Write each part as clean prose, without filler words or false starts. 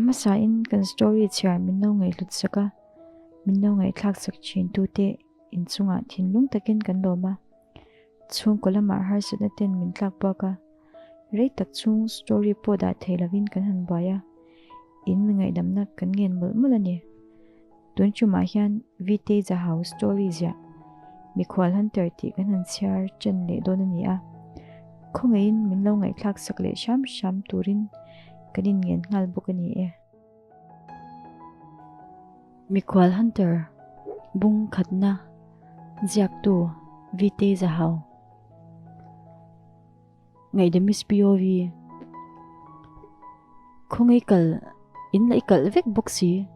hmasain kan story chhiar min lo ngaihhlut sak a, min lo ngaihthlak sak thin tute inchungah thinlung takin kan lawm a. Chhungkaw lamah harsatna ten min tlak buak a, rei tak chhung story pawh dah thei lovin kan han buai a, in mi ngaihdamna kan ngen mawlh mawlh a ni. Tun tumah hian Vitei Zahau story ziah Mikhual Hunter tih kan han chhiar chen leh dawn a ni a, khawngaihin min lo ngaihthlak sak leh hram hram turin kan inngen nghal bawk a ni e. Mikhual Hunter bung khatna ziaktu Vitei Zahau Ngaihdamis POV Khawngaih kal in la i kalh vek bawk si.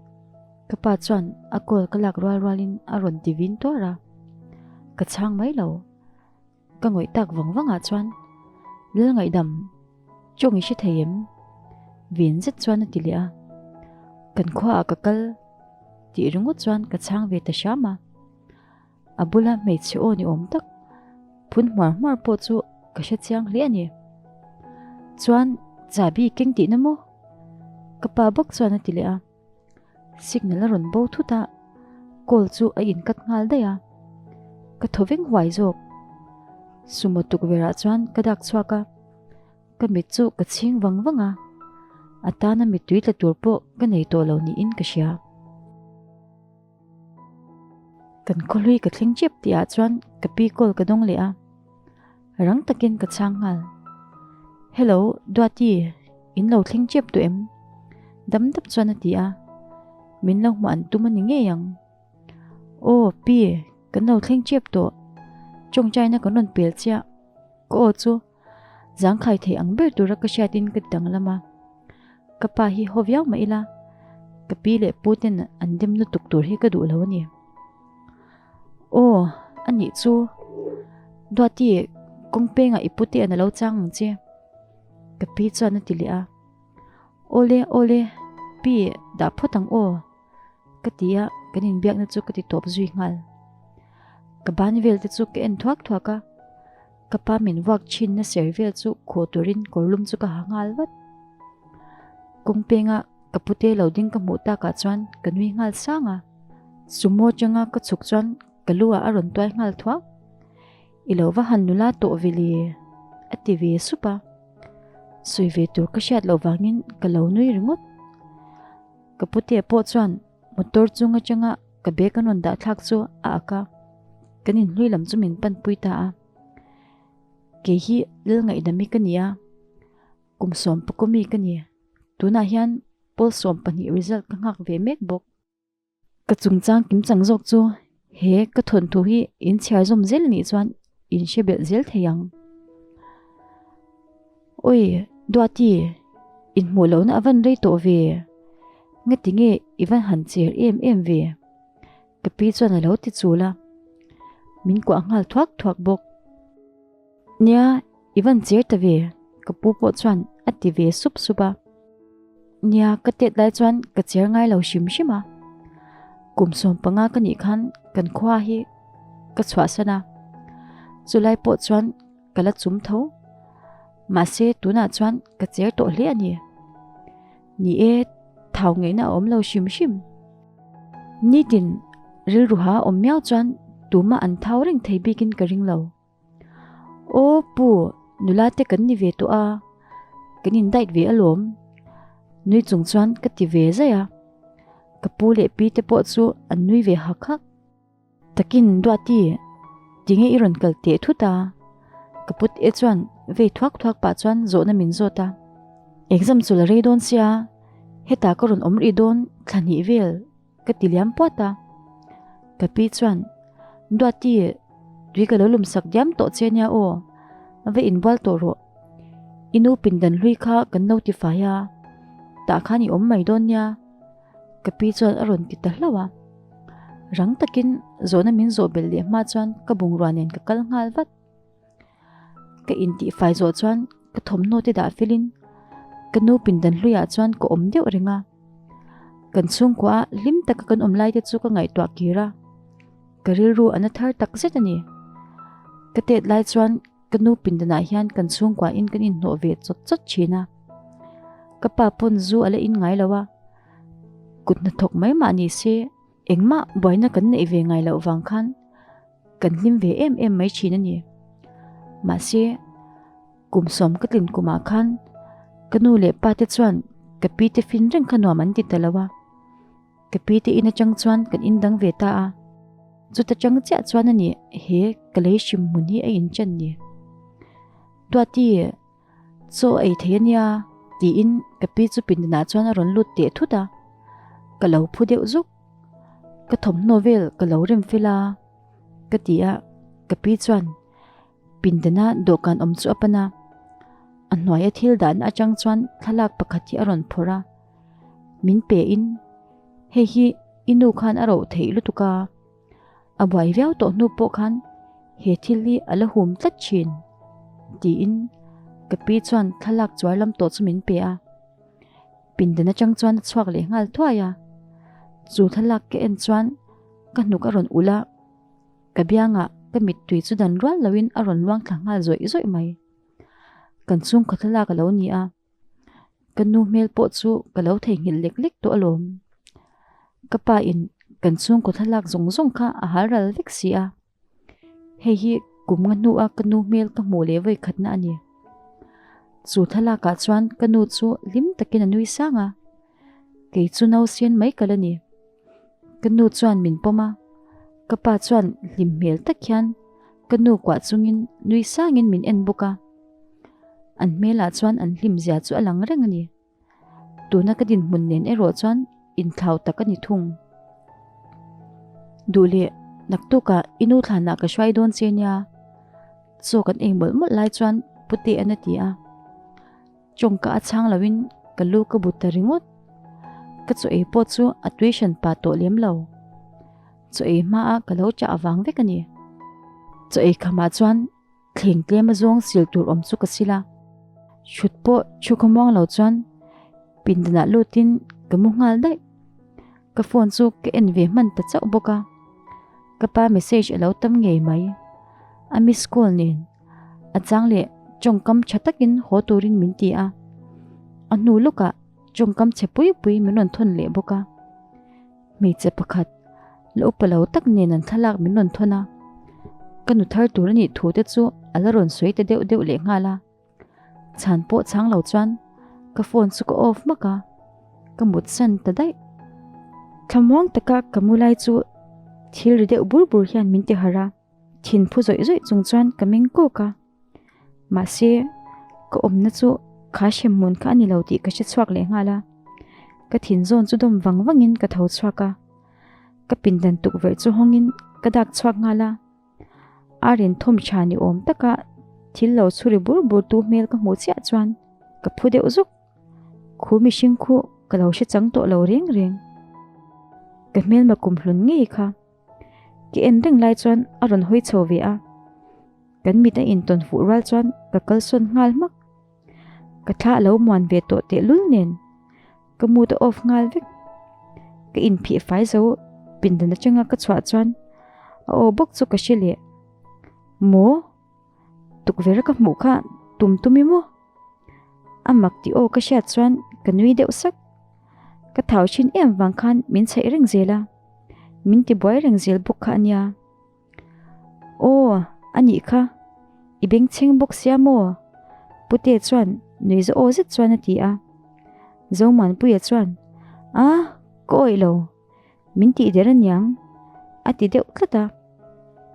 Ka pa chuan a call ka lak rual rualin a rawn ti vin tuar a. Ka chhang mai lo. Ka ngawih tak vang vangah chuan Lal ngaihdam chawng i hre thei em? Vin zet chuan a ti leh a. Kan khuaah ka kal tih ringawt chuan ka chhang ve ta hram a. A bula hmeichhe aw ni awm tak phun hmuar hmuar pawh chu ka hre chiang hle a ni. Chuan chahbi keng tihna maw? Ka pa bawk chuan a ti leh a. Signal a rawn bo thut a, call chu a incut nghal daih a. Ka thaw veng huai zawk. Sumo tukverh ah chuan ka dak chhuak a, ka mit chu ka chhing vang vang a, a tana mittui tla tur pawh ka nei tawh lo niin ka hria. Kan khawhlui ka thleng chep tih ah chuan ka pi call ka dawng leh a, rang takin ka chhang nghal. Hello, Duati, in lo thleng chep duh em? Dam dap chuan a ti a, min lo hmuh an tum a ni ngei ang. Aw, pi, kan lo thleng chep tawh, tawngtaina kan rawn pel chiah. Ka aw chu zangkhai thei ang ber tura ka hriatin ka ti danglam a. Ka pa hi haw viau mah ila, ka pi leh pu ten an dem lutuk tur hi ka duh lo a ni. Aw, a nih chu. Duati, kawng pengah i pute'n a lo chang ang che. Ka pi chuan a ti leh a. Awle, awle, pi, dah phawt ang aw. Ka ti a, kan inbiakna chu ka ti tawp zui nghal. Ka ban vel te chu ka en thuak thuak a. Ka pa min vuak thinna ser vel chu khaw turin kawrlum chu ka ha nghal vat. Kawng penga ka pute lo ding ka hmuh takah chuan ka nui nghal sang a. Sumo atanga ka chhuk chuan ka lu ah a rawn tuai nghal thuak. I lo va han nula tawh ve le a ti ve sup a. Sawi ve tur ka hriat loh vangin ka lo nui ringawt. Ka pute pawh chuan Motor chung atanga ka bag an rawn dah thlak chu a ak a, kan inhlui lam chu min panpui ta a. Kei hi Lalngaihdami ka ni a, kum sawm pakawmi ka ni. Tunah hian pawl 12 result ka nghak ve mek bawk. Ka chungchang kimchang zawk chu he ka thawnthu hi in chhiar zawm zel anih chuan in hre belh zel thei ang. Oi, Duati, inhmuh lohna a van rei tawh ve. Ngati nge i van han cher em em ve? Ka pi chuan a lo ti chul a, min kuah nghal thuak thuak bawk. Nia, i van cher ta ve, ka pu pawh chuan a ti ve sup sup a. Nia, ka tet lai chuan ka cher ngai lo hrim hrim a. Kum 15 ka nih khan kan khua hi ka chhuahsan a, chulai pawh chuan Ka la chum tho. Mahse tunah chuan ka cher tawh hle a ni. Ni e, thau ngeihna a awm lo hrim hrim. Nitin rilru ha awm miau chuan tumah an thau reng thei bikin ka ring lo. Aw pu, nula te kan ni ve tawh a, kan in diet ve alawm. Nui chung chuan ka ti ve zaih a. Ka pu leh pi te pawh chu an nui ve hak hak. Takin, Duati, tinge i rawn kal teh thut a? Ka put e chuan vei thuak thuak pah chuan zawhna min zawt a. Exam chu la rei dawn sia, hetah ka rawn awm rih dawn thla hnih vel ka ti liam puat a. Ka pi chuan, Duati, tui ka lo lum sak diam tawh che nia aw, va inbual tawh rawh. I nu pindan hlui kha kan lo ti fai a, tah khan i awm mai dawn nia. Ka pi chuan a rawn ti ta hlauh a. Rang takin zawhna min zawh belh leh hma chuan ka bungrua nen ka kal nghal vat. Ka intihfai zawh chuan ka thawmhnaw te dah felin ka nu pindan hluiah chuan ka awm deuh reng a. Kan chhungkua a hlim taka kan awm lai te chu ka ngaihtuah kir a. Ka rilru a na thar tak zet a ni. Ka tet lai chuan Ka nu pindanah hian kan chhungkua in kan inhnawh ve chawt chawt thin a. Ka pa pawn zu a la in ngai lo a. Kut hnathawk mai mah ni se engmah buaina kan neih ve ngai loh vang khan kan hlim ve em em mai thin a ni. Mahse, kum sawm ka tlin kumah khan ka nu leh pa te chuan ka pi te fin reng kha nuam an ti ta lo a. Ka pi te in atang chuan kan indang ve ta a, chuta tang chiah chuan a ni he ka lei hrim hmun hi a inchan ni. Duati, chaw ei thei a nia tiin ka pi chu pindanah chuan a rawn lut teh thut a, ka lo phu deuh zuk. Ka thawmhnaw vel ka lo rem fel a ka ti a, ka pi chuan Pindana dawhkan awm chu a pan a, a hnuaia thil dahna atang chuan thlalak pakhat hi a rawn phawrh a, min pe in, Hei hi i nu khan a roh theih lutuk a, a buai viau tawh hnu pawh khan he thil hi a la hum tlat thin, tiin ka pi chuan thlalak chuar lam tawh chu min pe a. Pindan atang chuan a chhuak leh nghal thuai a, chu thlalak ka en chuan ka hnuk a rawn ulh a. Ka biangah ka mittui chu dan rual loin a rawn luang thla nghal zawih zawih mai. Kan chhungkaw thlalak a lo ni a, ka nu hmel pawh chu ka lo theihnghilh lek lek tawh alawm. Ka pa in kan chhungkaw thlalak zawng zawng kha a hal ral vek si a. Hei hi kum nga hnua ka nu hmel ka hmuh leh vawi khatna a ni. Chu thlalakah chuan ka nu chu hlim takin a nui sang a, kei chu nausen mai ka la ni. Ka nu chuan min pawm a, ka pa chuan hlim hmel tak hian ka nu kuah chungin nui sangin min en bawk a. An hmelah chuan an hlim zia chu a lang reng a ni. Tuna ka dinhmun nen erawh chuan inthlau tak a ni thung. Duh leh naktukah i nu thlanah ka hruai dawn che nia, chaw kan ei mawlh mawlh lai chuan Putea'n a ti a. Tawngka a chhang loin ka lu ka but ta ringawt. Ka chaw ei pawh chu a tui hran pah tawh lem lo. Chaw ei hmaa ka lo chah avang vek a ni. Chaw ei khamah chuan thleng tlem a zawng sil tur awm chu ka sil a. Thut pawh thu khawmuang lo chuan pindanah lutin ka mu nghal daih. Ka phone chu ka en ve hman ta chauh bawk a. Ka pa message a lo tam ngei mai. A miss call nen. A chang leh tawngkam tha takin haw turin min ti a, a hnu lawkah tawngkam chhe pui pui min rawn thawn leh bawk a. Hmeichhe pakhat la upa lo tak nen an thlalak min rawn thawn a, ka nu thar tur a nih thu te chu a la rawn sawi ta deuh deuh leh nghal a. Chhan pawh chhang lo chuan ka phone chu ka off hmak a, ka mut san ta daih. Thlamuang taka ka mu lai chu thil ri deuh bur bur hian min ti harh a. Thin phu zawih zawih chung chuan ka meng kawk a, mahse ka awmna chu kha hremhmun kha a ni lo tih ka hre chhuak leh nghal a, ka thin zawn chu dawm vang vangin ka tho chhuak a, ka pindan tukverh chu hawngin ka dak chhuak nghal a, a rin thawm tha ni awm taka thil lo chhuri bur bur tu hmel ka hmuh chiah chuan ka phu deuh zuk. Khu mihring khu ka lo hre chang tawh lo reng reng, ka hmelma kumhlun ngei kha. Ka en reng lai chuan a rawn hawi chho ve a, kan mit a intawn fuh rual chuan ka kalsawn nghal hmak. Ka thla a lo muan ve tawh tehlul nen ka mood a off nghal vek. Ka inphih fai zo pindan atanga ka chhuah chuan a aw bawk chu ka hre leh. Maw? Tukverh ka hmuh kha tum tum i maw? A mak tih aw ka hriat chuan ka nui deuh sak. Ka thau thin em vang khan min chheih reng zel a, min ti buai reng zel bawk kha a nia. Aw, a nih kha, i bengchheng bawk sia maw? Pute chuan nui za aw zet chuan a ti a. Zomuanpuia chuan, A, ka awih lo. Min tih der aniang, a ti deuh tlat a.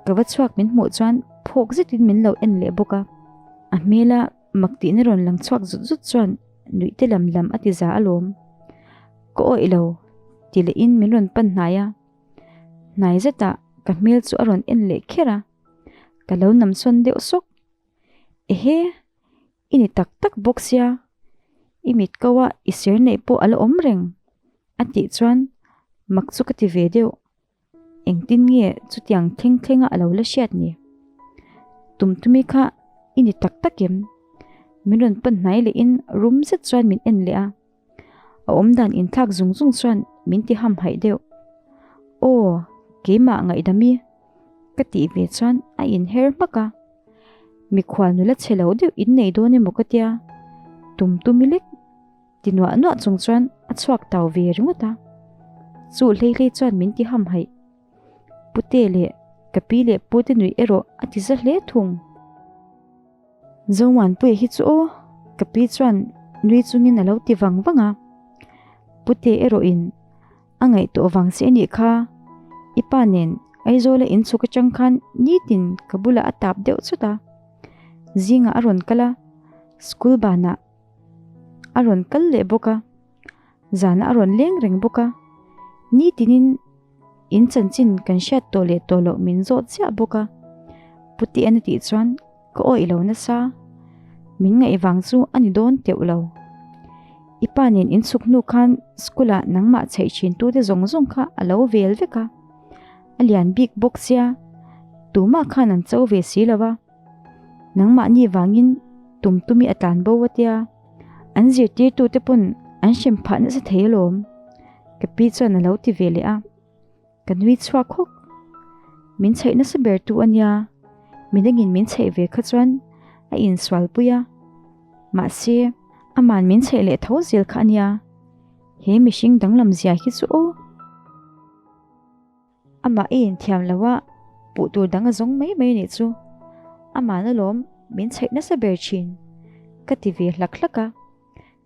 Ka va chhuak min hmuh chuan phawk zetin min lo en leh bawk a. A hmela mak tihna rawn lang chhuak zut zut chuan nuih te lam lam a ti za alawm. Ka awih lo, ti lehin min rawn pan hnai a. Hnai zetah ka hmel chu a rawn en leh kher a. Ka lo namsawn deuh sawk. Ehe! I ni tak tak bawk sia, i mit ko a i ser neih pawh a la awm reng, a tih chuan mak chu ka ti ve deuh. Engtin nge chutiang thleng thlenga a lo la hriat ni? Tumtumi kha i ni tak tak em? Min rawn pan hnai lehin rum zet chuan min en leh a. A awmdan inthlak zung zung chuan min ti hamhaih deuh. Aw, keimah ngaihdami ka tih ve chuan a inher hmak a. Mikhual nula chhe lo deuh in nei dawn emaw ka tia, tum tum i lek ti nuah nuah chung chuan a chhuak tau ve ringawt a. Chu hlei hlei chuan min ti hamhaih. Pute leh ka pi leh pute nuih erawh a ti za hle thung. Zomuanpuia hi chu aw, ka pi chuan nui chungin a lo ti vang vang a. Pute erawhin a ngaihtuah vang che anih kha, i pa nen Aizawla inchhuk atang khan nitin ka bulah a tap deuh chut a. Zingah a rawn kal a, school banah a rawn kal leh bawk a, zanah a rawn leng reng bawk a. Nitinin In chanchin kan hriat tawh leh tawh loh min zawt chiah bawk a, Putian a tih chuan ka awih lo nasa. Min ngaih vang chu a ni dawn teuh lo. I pa nen in chhuk hnu khan school ah nangmah chheih thin tute zawng zawng kha a lo vel vek a, a lian bik bawk sia, tumah khan an cho ve si lo a. Nangmahni vangin tum tumi a tlan bo a tia, an zirtirtute pawn an hrem phah nasa thei alawm. Ka pi chuan a lo ti ve leh a, ka nui chhuak hawk. Min chheih nasa ber tu a nia, midangin min chheih ve kha chuan a insualpui a, mahse aman min chheih leh tho zel kha a nia, he mihring danglam zia hi chu aw. Amah i inthiam lo a, puh tur dang a zawng mai mai anih chu. Aman alawm min chheih nasa ber thin, ka ti ve hlak hlak a.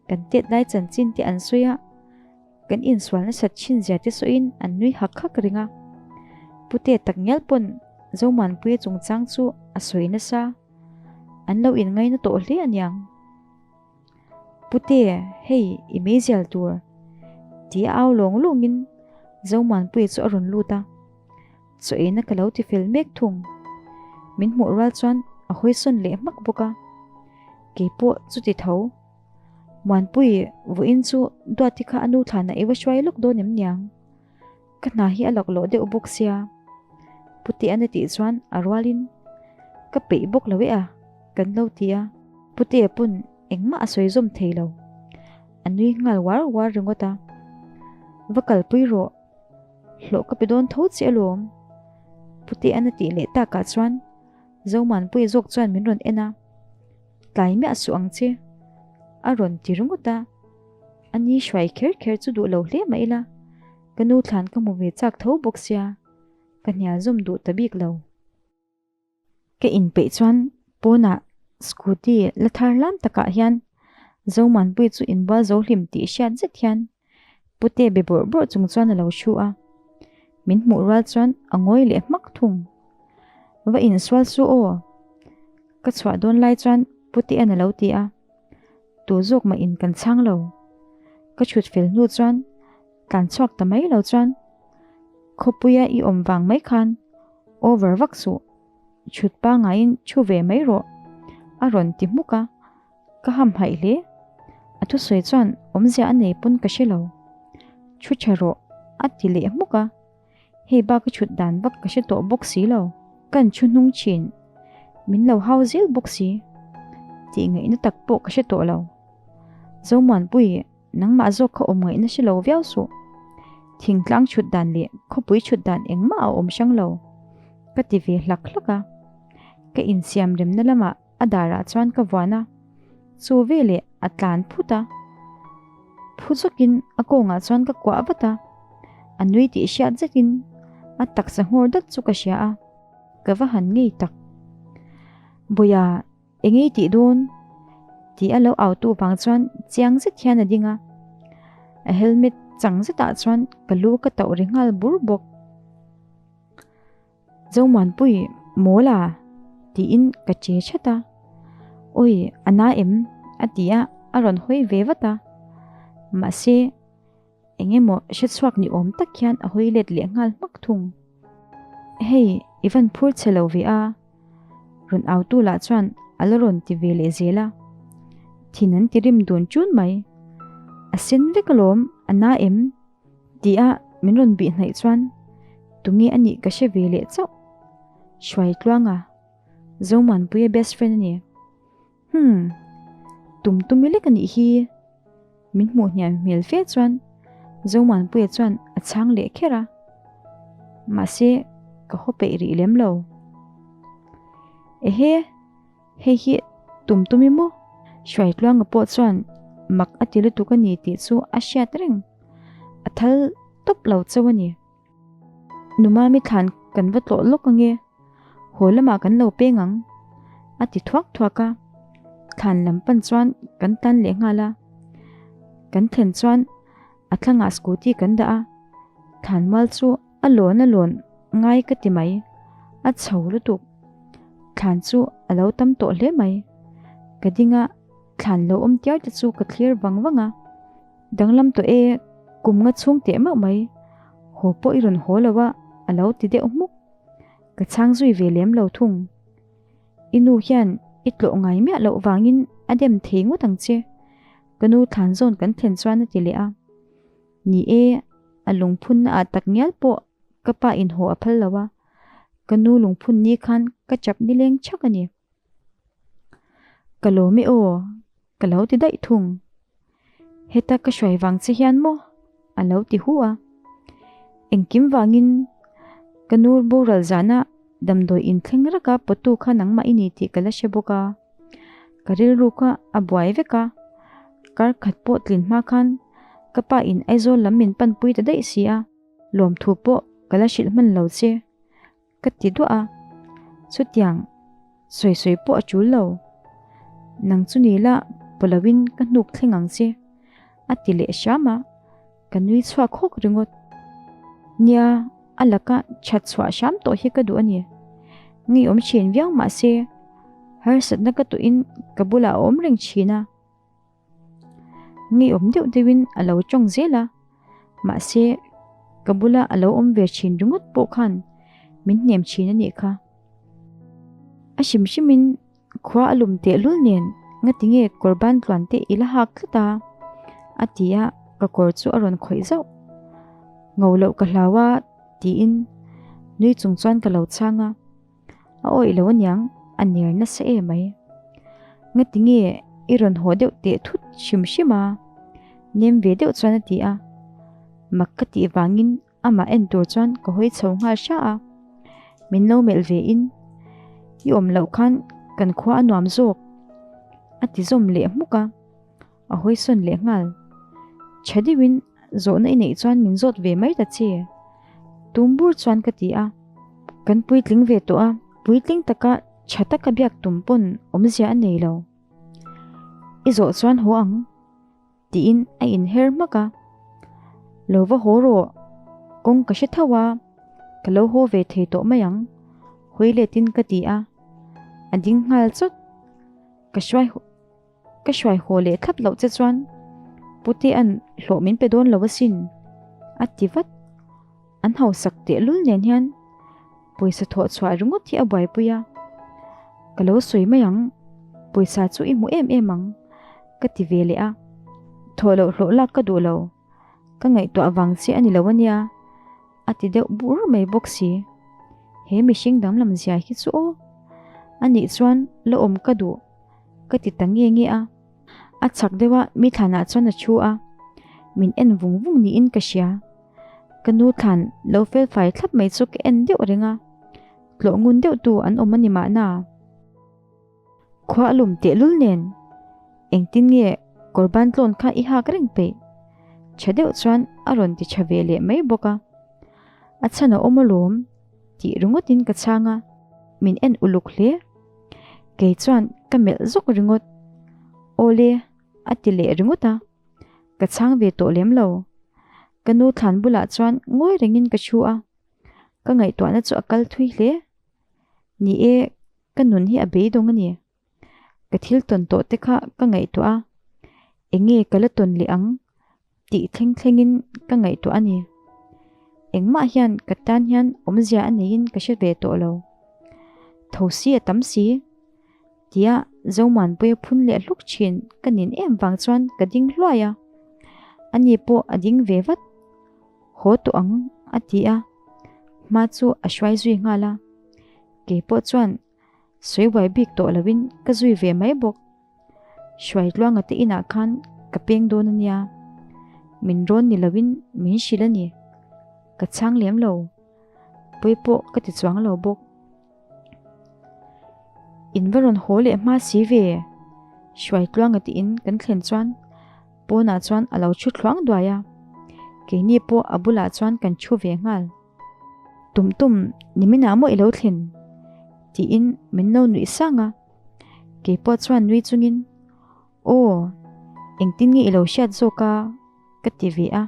Kan tet lai chanchin te an sawi a, kan insual nasat thin zia te sawiin an nui hak hak reng a. Pute takngial pawn Zomuanpuia chungchang chu a sawi nasa, an lo inngaina tawh hle aniang. Pute, hei i meizial tur ti a au lawng lawngin Zomuanpuia chu a rawn lut a, chaw eina ka lo ti fel mek thung. Min hmuh rual chuan a hawisawn leh hmak bawk a, keipawh chuti tho. Muanpui, vawiin chu Duati kha a nu thlanah i va hruai lawk dawn em niang? Ka hna hi a laklawh deuh bawk sia. Putea'n a tih chuan a rualin ka peih bawk lo e a, kan lo ti a. Putea pawn engmah a sawi zawm thei lo. A nui nghal uar uar ringawt a. Va kalpui rawh, hlawh ka pe dawn tho che alawm. Putea'n a tih leh takah chuan Zomanpuia zawk chuan min rawn en a, Tlai miah suh ang che, a rawn ti ringawt a. A ni hruai kher kher chu duh lo hle mah ila, ka nu thlan ka hmu ve chak tho bawk sia, ka hnial zawm duh ta bik lo. Ka inpeih chuan pawnah scooty la thar hlam takah hian Zomuanpuii chu inbual zo hlim tih hriat zet hian Pute be bawrh bawrh chung chuan a lo hru a, min hmuh rual chuan a ngawi leh hmak thung. Va insual su aw! Ka chhuah dawn lai chuan Putea'n a lo ti a. Tu zawk mah in kan chhang lo. Ka chhut fel hnu chuan tlan chhuak ta mai lo chuan khawpuia i awm vang mai khan over vak suh, chhut pangaiin thu ve mai rawh a rawn ti hmuk a, ka hamhaih hle. A thusawi chuan awmzia a nei pawn ka hre lo. Thu tha rawh a ti leh hmuk a. Hei bak a chhut dan vak ka hre tawh bawk si lo. Kan chhu hnung thin. Min lo hau zel bawk si. Tih ngaihna tak pawh ka hre tawh lo. Zomuanpui, nangmah zawk kha awm ngaihna hre lo viau suh. Thingtlang chhut dan leh khawpui chhut dan engmah a awm hrang lo. Ka ti ve hlak hlak a. Ka insiam remna lamah A darah chuan ka vuan a, chu veleh a tlan phut a. Phu zawkin a kawngah chuan ka kuah vat a, a nui tih hriat zetin a taksa nghawr dat chu ka hria a, ka va han ngei tak. Bawia, eng ei tih dawn? tih a lo au tu vang chuan chiang zet hian a ding a, a helmet chang zetah chuan ka lu ka tauh ri nghal bur bawk. Zomuanpui, mawl a? tiin ka che chat a. Awi, a na em? a ti a, a rawn hawi ve vat a. Mahse, eng emaw hre chhuak ni awm tak hian a hawi let leh nghal hmak thung. Hei, i van phur che lo ve a, rawn autu lah chuan a la rawn ti ve leh zel a. Thin an ti rim dun chun mai. A sen vek alawm, a na em? Ti a min rawn bih hnaih chuan tunge a nih ka hre ve leh chauh. Hruai tluanga Zomuanpuia best friend a ni. Hmm, tum tumi lek a nih hi. Min hmuh hniam hmel fe chuan Zomuanpuia chuan a chhang leh kher a. Mahse, ka haw peih rih lem lo. Ehe! Hei hi tum tum i maw? Hruaitluanga pawh chuan mak a ti lutuk a ni tih chu a hriat reng. A thal tawp lo chauh a ni. Numami thlan kan va tlawh lawk ange, haw lamah kan lo peng ang, a ti thuak thuak a. Thlan lam pan chuan kan tan leh nghal a. Kan thlen chuan a thlangah scooty kan dah a, thlan mual chu a lawn a lawn ngai ka ti mai, a chho lutuk. Thlan chu a lo tam tawh hle mai. Ka ding a, thlan lo awm tiar te chu ka thlir vang vang a. Danglam tawh e, kum nga chhung teh mauh mai, haw pawh i rawn haw lo a, a lo ti deuh hmuk. Ka chhang zui ve lem lo thung. I nu hian i tlawh ngai miah loh vangin a dem thei ngawt ang che, ka nu thlan zawn kan thlen chuan a ti leh a. Ni e, a lungphunna ah tak ngial pawh ka pa in haw a phal lo a, ka nu lungphun ni khan ka chap nileng chhak a ni. Ka lawm e aw, ka lo ti daih thung. Heta ka hruai vang che hian maw? A lo ti hu a. Engkim vangin ka nu boral zana damdawi inthleng raka pawtu kha nangmah i ni tih ka la hre bawk a. Ka rilru kha a buai vek a, kar khat pawh tlin hma khan ka pa in Aizawl lam min panpui ta daih si a, lawmthu pawh ka la hrilh hman lo che. Ka ti duah a, chutiang sawi sawi pawh a tul lo. Nang chu ni la paw loin ka hnuk thleng ang che, a ti leh hram a, ka nui chhuak hawk ringawt. Nia, a laka that chhuah hram tawh hi ka duh a ni. Ngeiawm thin viau mah se, harsatna ka tuhin ka bulah a awm reng thin a. Ngeiawm deuh deuhin a lo tawng zel a, mahse ka bula a lo awm ve thin ringawt pawh khan min hnem thin a nih kha. A hrim hrimin khua a lum tehlul nen ngatinge kawr ban tluan te i la hak tlat a? a ti a, ka kawr chu a rawn khawih zauh. Ngo loh ka hlau a tiin nui chung chuan ka lo chhang a. A awih lo aniang, a ner nasa em mai. Ngati nge i rawn haw deuh teh thut hrim hrim a? Nem ve deuh chuan a ti a. Mak ka tih vangin amah en tur chuan ka hawi chho nghal hra a. Min lo melh ve in, I awm loh khan kan khua a nuam zawk, a ti zawm leh hmuk a. A hawi sawn leh nghal. Tha deuhin zawhna i neih chuan min zawt ve mai ta che. Tum bur chuan ka ti a. Kan puitling ve tawh a, puitling taka tha taka biak tum pawn awmzia a nei lo. I zawh chuan haw ang, tiin a inher hmak a. Lo va haw rawh, kawng ka hre tho a, ka lo haw ve thei tawh mai ang, hawi letin ka ti a. A ding nghal chawt. Ka hruai. Ka hruai haw leh thlap loh che chuan Putea'n hlawh min pe dawn lo asin, a ti vat. An hausak tehlul nen hian pawisa thawh chhuah ringawt hi a buaipui a. Ka lo sawi mai ang, pawisa chu i hmu em em ang, ka ti ve leh a. Thawh loh hlawh lak ka duh lo, ka ngaihtuah vang che a ni lo ania. A ti deuh bur mai bawk si. He mihring danglam zia hi chu aw. A nih chuan la awm ka duh ka ti ta nge nge a. A chak deuh a mi thlanah chuan a thu a, min en vung vung niin ka hria. Ka nu thlan lo fel fai thlap mai chu ka en deuh reng a, tlawh ngun deuh tu an awm a ni mahna. Khua a lum tehlul nen engtin nge kawr ban tlawn kha i hak reng peih? Tha deuh chuan a rawn ti tha ve leh mai bawk a. A chhan a awm alawm tih ringawtin ka chhang a, min en uluk hle. Kei chuan ka melh zawk ringawt. Awle a ti leh ringawt a, ka chhang ve tawh lem lo. Ka nu thlan bulah chuan ngawi rengin ka thu a, ka ngaihtuahna chu a kal thui hle. Ni e, ka nun hi a beidawng a ni. Ka thil tawn tawh te kha ka ngaihtuah a, enge ka la tawn leh ang tih thleng thlengin ka ngaihtuah a ni. Engmah hian ka tan hian awmzia a neiin ka hre ve tawh lo. Tho si a tam si tia Zomuanpuia phun leh hluk thin ka nin em vang chuan ka ding hluai a, ani pawh a ding ve vat. Haw tawh ang a ti a, hma chu a hruai zui nghal a. Kei pawh chuan sawi buai bik tawh loin ka zui ve mai bawk. Hruaitluanga te inah khan ka peng dawn a nia. Min rawn ni loin min hrilh a ni. Ka chhang lem lo. Pawi pawh ka ti chuang lo bawk. In va rawn haw leh hma si ve. Hruaitluanga te in kan thlen chuan pawnah chuan a lo thu thluang duai a. Keini pawh a bulah chuan kan thu ve nghal. Tum tum, niminah maw i lo thlen? tiin min lo nuih sang a. Keipawh chuan nui chungin, Aw, engtin nge i lo hriat zawk a? ka ti ve a.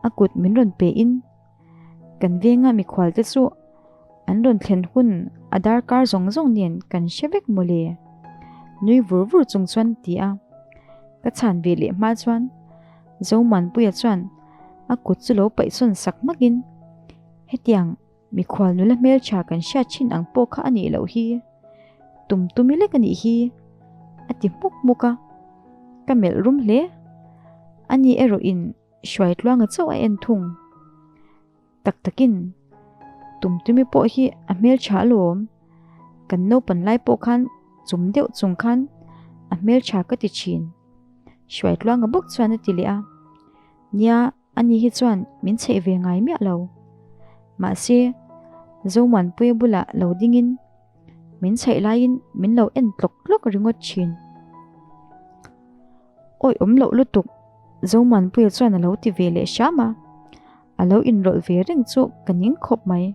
A kut min rawn pe in, Kan venga mikhual te chu an rawn thlen hun a darkar zawng zawng nen kan hre vek mawle. Nui vur vur chung chuan a ti a. Ka chhan ve leh hma chuan Zomuanpuia chuan a kut chu lo paihsawn sak hmakin, Hetiang mikhual nula hmeltha kan hriat thin ang pawh kha a nih loh hi. Tum tumi lek a nih hi, a ti hmuk hmuk a. Ka melh rum hle. Ani erawhin Hruaitluanga chauh a en thung. Tak takin, Tumtumi pawh hi a hmeltha alawm. Kan naupan lai pawh khan chum deuh chung khan a hmeltha ka ti thin. Hruaitluanga bawk chuan a ti leh a. Nia, ani hi chuan min chheih ve ngai miah lo. Mahse, Zomuanpuia bulah lo dingin min chheih laiin min lo en tlawk tlawk ringawt thin. Awi awm loh lutuk, Zomuanpuia chuan a lo ti ve leh hram a, a lo inrawlh ve reng chu ka ning khawp mai.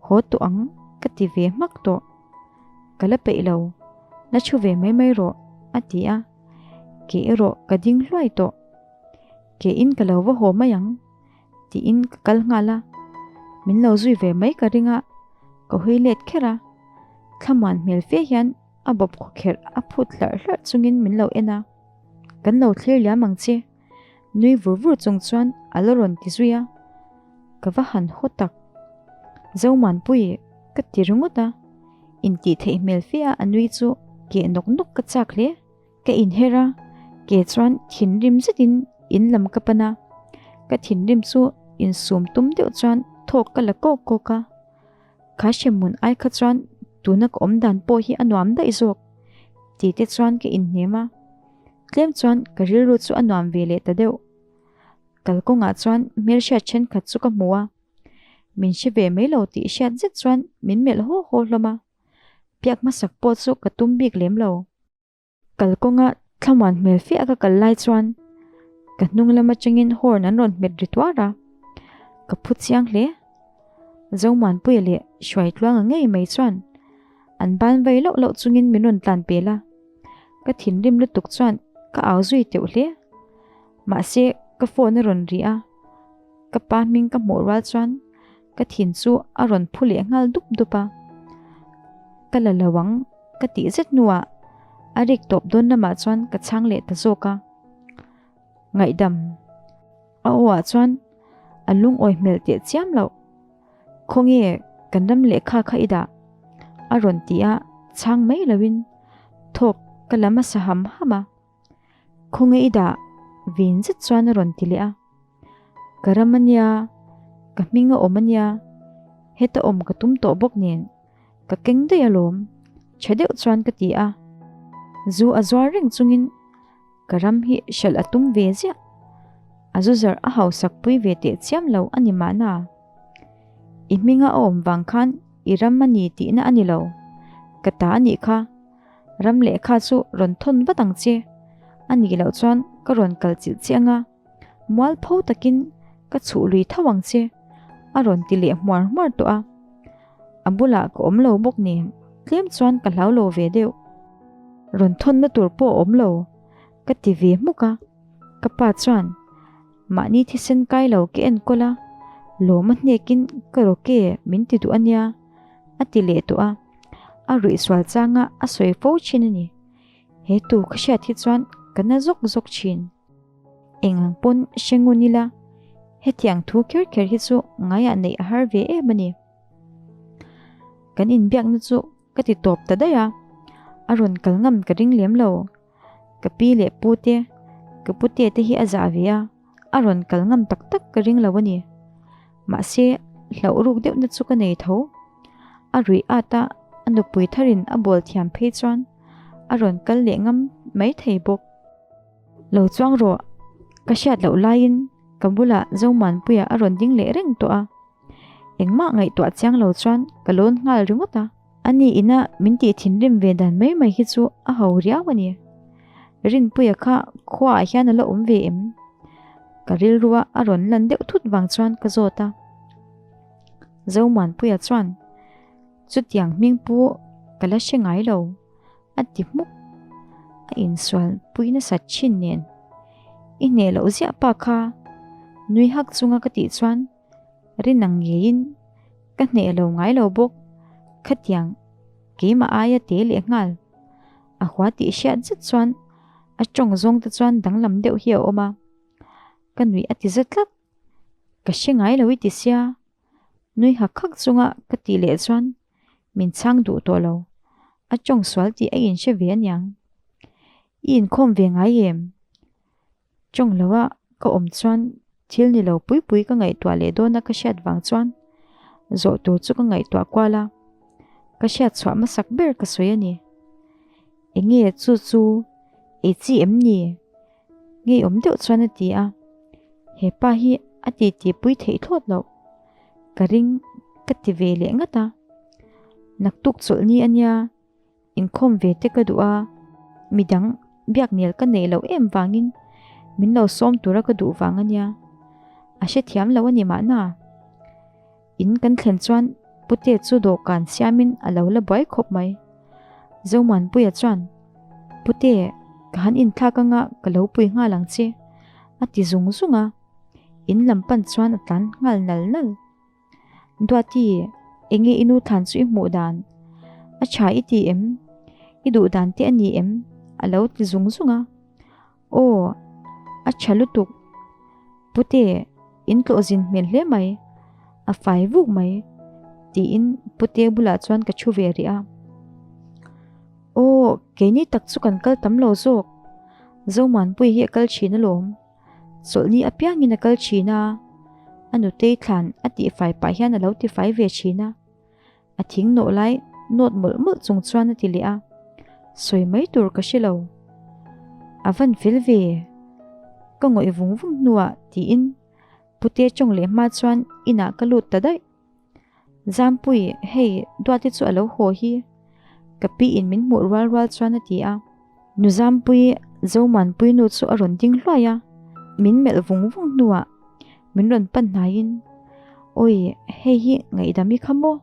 Haw tawh ang ka ti ve hmak tawh. Ka la peih lo, la thu ve mai mai rawh a ti a, ke erawh ka ding hluai tawh. Ke in ka lo va haw mai ang tiin ka kal nghal a, min lo zui ve mai ka ring a, ka hawi let kher a, thlamuan hmel fe hian A bawp khawkherh a phut hlarh hlarh chungin min lo en a, Kan lo thlir liam ang che, nui vur vur chung chuan a la rawn ti zui a, ka va han haw tak. Zomuanpui ka ti ringawt a, intih theih hmel fe a a nui chu keh nawk nawk ka chak hle. Ka inher a, ke chuan thinrim zetin in lam ka pan a, ka thinrim chu insum tum deuh chuan thawk ka la kawk kawk a. Kha hremhmun ai kha chuan tuna ka awm dan pawh hi a nuam daih zawk tih te chuan ka inhnem a, tlem chuan ka rilru chu a nuam ve leh ta deuh. Kalkawngah chuan hmelhriat thenkhat chu ka hmu a, min hre ve mai lo tih hriat zet chuan min melh haw haw hlawm a, biak hmasak pawh chu ka tum bik lem lo. Kalkawnga thlamuan hmel fiah ka kal lai chuan ka hnung lam atangin horn an rawn hmet ri tuar a, ka phu chiang hle. Zomuanpuia leh Hruaitluanga ngei mai chuan an ban vai loh loh chungin min rawn tlan pel a, ka thinrim lutuk chuan ka au zui teuh hle. Mahse ka phone a rawn ri a, ka pa hming ka hmuh rual chuan Ka thin chu a rawn phu leh nghal dup dup a, ka la lo ang ka tih zet hnuah a rik tawp dawn lamah chuan ka chhang leh ta zawk a. Ngaihdam a aw ah chuan a lungawi hmel teh chiam loh. Khawnge kan ram lehkha kha i dah? a rawn ti a, chhang mai loin thawk ka la hmasa ham ham a. Khawnge i dah? Vin zet chuan a rawn ti leh a. Ka ram a nia, ka hming a awm a nia, heta awm ka tum tawh bawk nen, ka keng daih alawm, tha deuh chuan ka ti a. Zu a zuar reng chungin ka ram hi hralh a tum ve ziah. A zu zarh a hausak pui ve teh chiam lo a ni mahna. I hming a awm vang khan i ram a ni tihna a ni lo, ka ta a nih kha. Ram lehkha chu rawn thawn vat ang che. A nih loh chuan ka rawn kal chilh che anga, mualpho takin ka chhuh lui tho ang che, a rawn ti leh hmuar hmuar tawh a. A bulah ka awm lo bawk nen, tlem chuan ka hlau lo ve deuh. Rawn thawnna tur pawh a awm lo, ka ti ve hmuk a. Ka pa chuan, Mahni thisen kai lo ka enkawl a, lawm a hnekin ka rawke min ti duh a nia, a ti leh tawh a. A ruih sual changa a sawi fo thin a ni. He tu ka hriat hi chuan ka na zawk zawk thin. Eng ang pawn hre ngun ila, hetiang thu kher kher hi chu ngaiah neih a har ve em a ni. Kan inbiakna chu ka ti tawp ta daih a, a rawn kal ngam ka ring lem lo. Ka pi leh pu te, ka pute te hi a zah ve a, a rawn kal ngam tak tak ka ring lo a ni. Mahse, hlauh ruk deuhna chu ka nei tho. A ruih at a, a nupui tharin a bawl thiam phei chuan a rawn kal leh ngam mai thei bawk. Lo chuang rawh, ka hriat loh laiin ka bulah Zomuanpuia a rawn ding leh reng tawh a. Engmah ngaihtuah chiang lo chuan ka lawn nghal ringawt a. Ani ina min tih thinrim ve dan mai mai hi chu a ho riau a ni. Rinpuia kha khuaah hian a la awm ve em? Ka rilrua a rawn lan deuh thut vang chuan ka zawt a. Zomuanpuia chuan, Chutiang hming pu ka la hre ngai lo, a ti hmuk. A insual pui nasat thin nen. I hneh loh ziah pa kha nui hak chunga ka tih chuan rin ang ngeiin ka hneh lo ngai lo bawk. Khatiang keimah aia te leh nghal. A hua tih hriat zet chuan a tawng zawng te chuan danglam deuh hi a awm a, ka nuih a ti za tlat. Ka hre ngai lo i ti sia, nui hak hak chunga ka tih leh chuan min chhang duh tawh lo, a tawng sual tih a inhre ve aniang. I inkhawm ve ngai em? Tawng lo a ka awm chuan thil ni lo pui pui ka ngaihtuah leh dawn a ka hriat vang chuan zawh tur chu ka ngaihtuah kual a, ka hriat chhuah hmasak ber ka sawi a ni. Enge chu chu ei chi em ni? Ngeiawm deuh chuan a ti a, he pa hi a ti ti pui theih thlawt loh ka ring ka ti ve leh ngat a, naktuk chawlh ni a nia. Inkhawm ve te ka duh a, midang biak nel ka neih loh em vangin min lo sawm tura ka duh vang a nia. A hrethiam lo a ni mahna. In kan thlen chuan Pute chu dawhkan siamin a lo la buai khawp mai. Zomuanpuia chuan, Pute, ka han inthlak anga ka lo pui nghal ang che, a ti zung zung a. In lam pan chuan a tlan nghal nal nal. Duati, enge i nu thlan chu i hmuh dan? A tha i ti em? I duh dan te a ni em? A lo ti zung zung a. Aw, a tha lutuk. Pute, in tlawh zin hmel hle mai. A fai vuk mai. Tiin Pute bulah chuan ka thu ve rih a. Aw, keini tak chu kan kal tam lo zawk. Zomuanpuii hi a kal thin alawm. Chawlhni apiangin a kal thin a, a nutei thlan a tihfai pah hian a lo tifai ve thin a. A thing nawh lai nawt mawlh mawlh chung chuan a ti leh a, sawi mai tur ka hre lo. A van fel ve, ka ngawih vung vung hnuah tiin Pute tawng leh hma chuan inah ka lut ta daih. Zampui, hei Duati chu a lo haw hi, ka pi in min hmuh rual rual chuan a ti a. Nu Zampui, Zomuanpui nu chu a rawn ding hluai a, min melh vung vung hnuah min rawn pan hnaiin, Awi, hei hi ngaihdam i kha maw?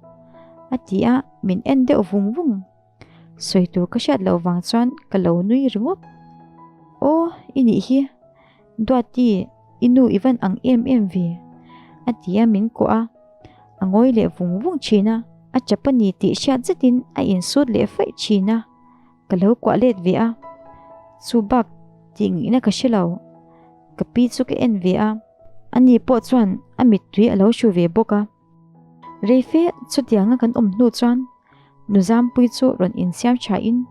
a ti a, min en deuh vung vung. Sawi tur ka hriat loh vang chuan ka lo nui ringawt. Aw, i nih hi, Duati, i nu i van ang em em ve, a ti a min kuah a, a ngawi leh vung vung thin a, a chap a ni tih hriat zetin a insut leh faih thin a, ka lo kuah let ve a, chu bak tih ngihna ka hre lo, ka pi chu ka en ve a, ani pawh chuan a mittui a lo hru ve bawk a. Reife chutianga kan awm hnu chuan Nu Zampuii chu rawn insiam thain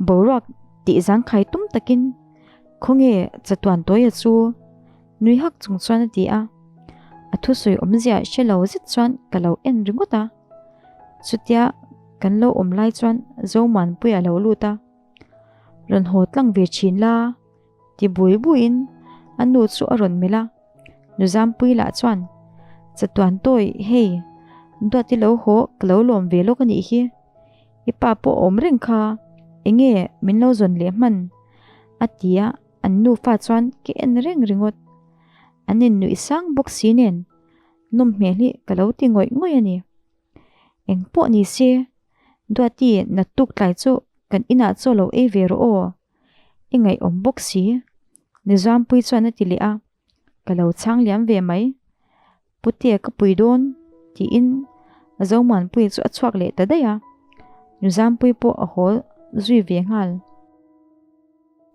boruak tih zangkhai tum takin Khawnge chatuan tawia chu nui hak chung chuan a ti a, a thusawi awmzia hre lo zet chuan ka lo en ringawt a. Chutia kan lo awm lai chuan Zomuanpuia a lo lut a, Rawn haw tlang ve thin la ti bui buiin a nu chu a rawn melh a. Nu Zampuii lah chuan, Chatuan tawi, hei, Duati lo haw ka lo lawm ve lawk a nih hi. I pa pawh a awm reng kha, enge min lo zawn leh hman? a ti a, an nufa chuan ka en reng ringawt. An innuih sang bawk si nen, nawm hmel hi ka lo ti ngawih ngawih a ni. Eng pawh ni se, Duati naktuk tlai chu kan inah chaw lo ei ve rawh aw. I ngaihawm bawk si, Nizampui chuan a ti leh a, ka lo chhang liam ve mai. Putea ka pui dawn tiin Zomuanpuia chu a chhuak leh ta daih a, Nuzampui pawh a haw zui ve nghal.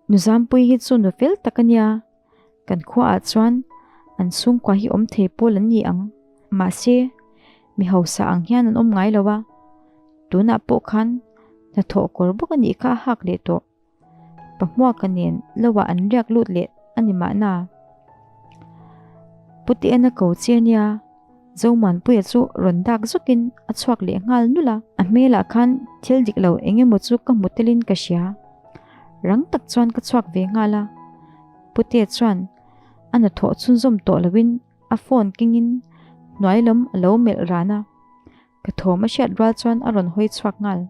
Nuzampui hi chu nu fel tak a nia, kan khuaah chuan an chhungkua hi awm thei pawl an ni ang, mahse mi hausa ang hian an awm ngai lo a, tunah pawh khan hnathawh kawr bawk a nih kha a hak leh tawh. Pahmuaka nen loah an riak lut leh a ni mahna. Putiana ko che nia, Zomuanpuia chu rawn dak zawkin a chhuak leh nghal nulh a. A hmelah khan thil dik lo eng emaw chu ka hmu telin ka hria. Rang tak chuan ka chhuak ve nghal a. Putea chuan a hnathawh chhunzawm tawh loin a phone kengin hnuai lam a lo melh ran a. Ka thawm a hriat rual chuan a rawn hawi chhuak nghal.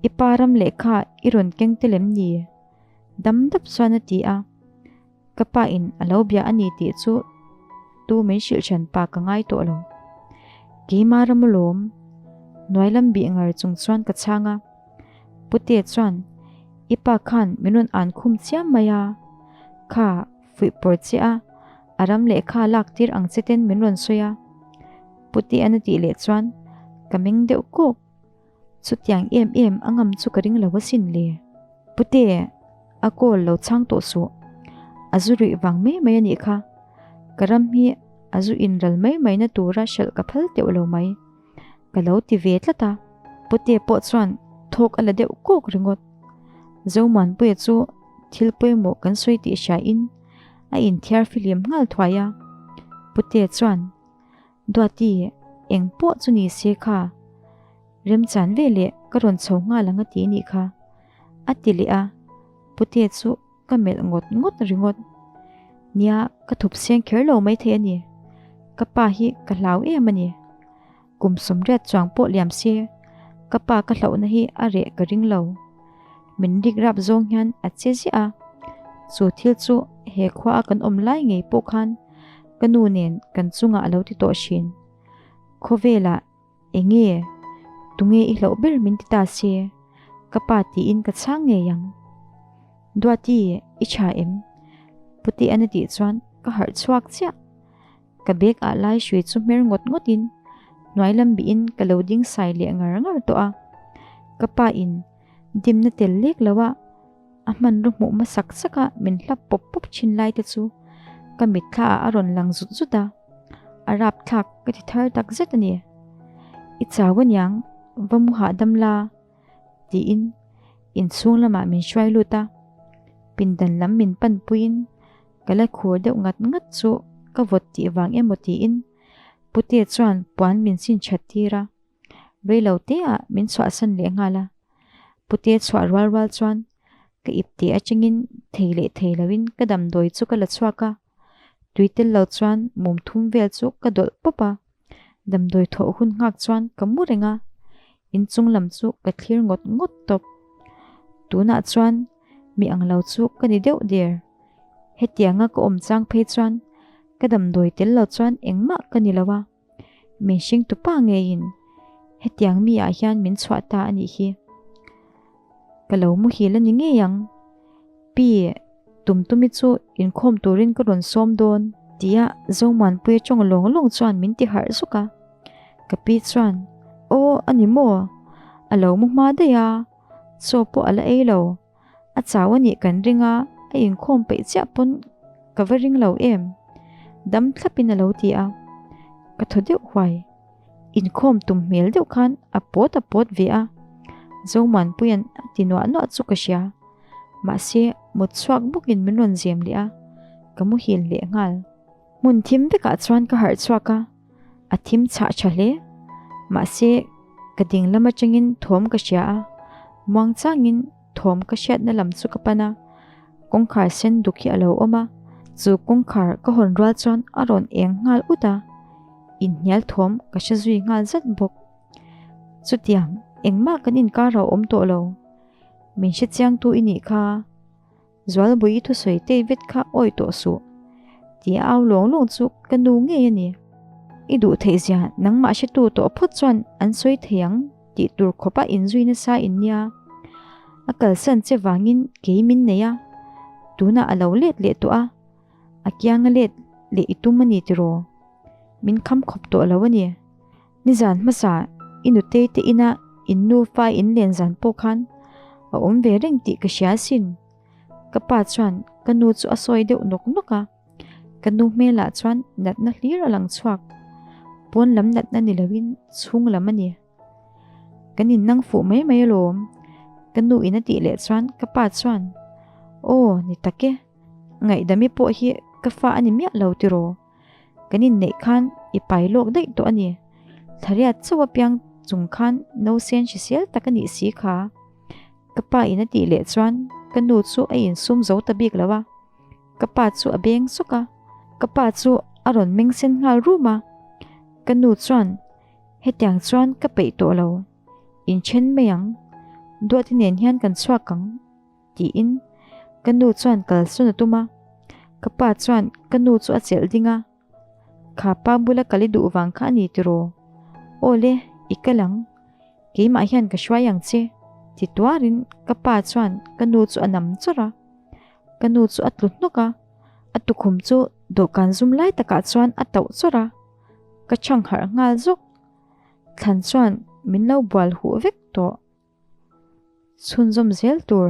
I pa ram lehkha i rawn keng tel em ni? Dam dap chuan a ti a. Ka pa in a lo bia a ni tih chu tu min hrilh hran pa ka ngai tawh lo. Keimah ram alawm, hnuai lam bih ngar chung chuan ka chhang a. Pute chuan, I pa khan min rawn an khum chiam mai a, kha fuih pawr che a, a ram lehkha lak tir ang che ten min rawn sawi a. Pute an a tih leh chuan ka meng deuh kawk. Chutiang em em a ngam chu ka ring lo asin le. Pute, a call lo chhang tawh suh. A zu ruih vang mai mai a nih kha. Ka ram hi a zu inral mai mai na tura hralh ka phal teuh lo mai. Ka lo ti ve tlat a. Pute pawh chuan thawk a la deuh kawk ringawt. Zomuanpuia chu thil pawimawh kan sawi tih hriain a inthiar fihlim nghal thuai a. Pute chuan. Duati, eng pawh chu ni se kha. Remchan ve leh ka rawn chho nghal ang a ti nih kha. A ti leh a, Pute chu ka melh ngawt ngawt ringawt. Nia, ka thup seng kher lo maithei a ni. Ka pa hi ka hlau em a ni. Kum 80 chuang pawh liam se, ka pa ka hlauhna hi a reh ka ring lo. Min rik rap zawng hian a che ziah a, chu thil chu he khua a kan awm lai ngei pawh khan Ka nu nen kan chungah a lo ti tawh thin. Khawvelah enge tunge i hlauh ber min ti ta se, ka pa tiin ka chhang ngei ang. Duati i tha em? Pute-an a tih chuan ka harh chhuak chiah. Ka bag ah lai hrui chu hmer ngawt ngawt in hnuai lam bih in ka lo ding sai leh ngar ngar tawh a. Ka pa in dimna tel lek lo a. A hmanraw hmuh hmasak sak a min hlap pawp pawp thin lai te chu ka mitthla ah a rawn lang zut zut a, a rapthlak ka ti thar tak zet a ni. I chau aniang, va mu hahdam la tiin inchhung lamah min hruai lut a, pindan lam min pan puiin ka la khur deuh ngat ngat chu ka vawt tih vang emaw tiin Pute chuan puan min sin that tir a. Reilo te ah min chhuahsan leh nghal a, Pute chhuah rual rual chuan ka ip teh atangin thei leh thei loin ka damdawi chu ka la chhuak a, tui tel lo chuan mum thum vel chu ka dawlh pawp a, damdawi thawh hun nghak chuan ka mu reng a, inchung lam chu ka thlir ngawt ngawt tawp. Tunah chuan mi ang lo chu ka ni deuh der, hetianga ka awm chang phei chuan ka damdawi tel lo chuan engmah ka ni lo a. Min hring tupa ngeiin hetiang mi ah hian min chhuah ta a nih hi. Ka lo muhil a ni ngei ang. Pi, Tumtumi chu inkhawm turin ka rawn sawm dawn tia Zomuanpuia tawng lawng lawng chuan min ti harh zuk a. Ka pi chuan, Aw, a ni maw? A lo mu hma daih a, chaw pawh a la ei lo. A chau a nih kan ring a, a inkhawm peih chiah pawn ka va ring lo em? Dam thlapin a lo ti a, ka thaw deuh huai. Inkhawm tum hmel deuh khan a pawt a pawt ve a, Zomuanpuia'n a ti nuah nuah chu ka hria. Mahse, mut chhuak bawkin min rawn zem leh a, ka muhil leh nghal. Hmun thim vekah chuan ka harh chhuak a, a thim chhah tha hle. Mahse, ka ding lam atangin thawm ka hria a, muang changin thawm ka hriatna lam chu ka pan a, kawngkhar sen duk hi a lo awm a, chu kawngkhar ka hawn rual chuan a rawn eng nghal ut a, inhnial thawm ka hre zui nghal zat bawk. Chutiang, engmah kan inkar a awm tawh lo. Min hre chiangtu i nih kha. Zualbui i thusawi tei vet kha awi tawh suh tih a au lawng lawng chu ka nu ngei a ni. I duh theih zia nangmah hretu tawh phawt chuan an sawi thei ang tih tur khawpa inzui nasa in nia. A kalsan che vangin kei min nei a, tunah a lo let leh tawh a, a kianga let leh i tum a ni tiraw? Min kham khawp tawh lo a ni. Nizan hmasa i nutei te ina in nufa in len zan pawh khan a awm ve reng tih ka hria asin. Ka pa chuan ka nu chu a sawi deuh nawk nawk a, ka nu hmelah chuan natna hlir a lang chhuak. Pawn lam natna ni loin chhung lam a ni. Kan innang fuh mai mai alawm, ka nu in a tih leh chuan ka pa chuan, Aw, ni tak e, ngaihdami pawh hi ka fa a ni miah lo tiraw? Kan inneih khan i pai lawk daih tawh a ni. Thlariat chauh apiang chung khan nausen hrisel tak a nih si kha. Ka pa in a tih leh chuan ka nu chu a insum zo ta bik lo a, ka pa chu a beng sawk a, ka pa chu a rawn meng sen nghal rum a. Ka nu chuan hetiang chuan ka peih tawh lo, inthen mai ang, Duati nen hian kan chhuak ang. Tiin ka nu chuan kalsawn a tum a. Ka pa chuan ka nu chu a chelh ding a, Kha pa bula kal i duh vang kha a ni tiraw? Aw le, i kal ang. Keimah hian ka hruai ang che, ti tuarin ka pa chuan ka nu chu a nam chawrh a. Ka nu chu a tlu hnawk a, a tukhum chu dawhkan zum lai takah chuan a tauh chawrh a. Ka chhang harh nghal zawk. Thlan chuan min lo bual huh vek tawh. Chhunzawm zel tur.